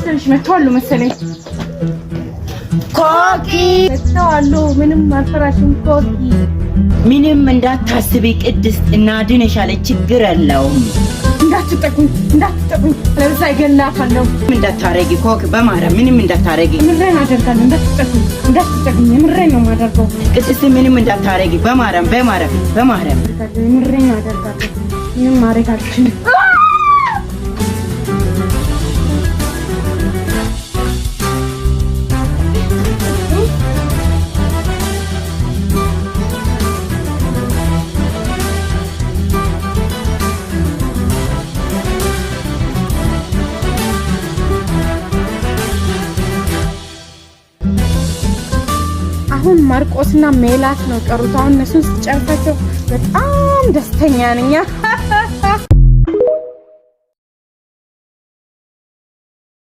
መሰለሽ መተዋሉ መሰለኝ። ኮኪ መተዋሉ። ምንም አልፈራሽም ኮኪ። ምንም እንዳታስቢ ቅድስት፣ እናድንሻለን። ችግር የለውም። እንዳትጠቁኝ እንዳትጠቁኝ፣ ለዛ እገላታለሁ። እንዳታረጊ ኮክ፣ በማርያም ምንም እንዳታረጊ። የምሬን አደርጋለሁ። እንዳትጠቁኝ እንዳትጠቁኝ፣ የምሬን ነው የማደርገው። ቅድስት ምንም እንዳታረጊ፣ በማርያም በማርያም በማርያም። የምሬን አደርጋለሁ። ምንም ማድረግ አልችልም። አሁን ማርቆስና ሜላት ነው ቀሩት። አሁን እነሱን ስጨርሳቸው በጣም ደስተኛ ነኝ።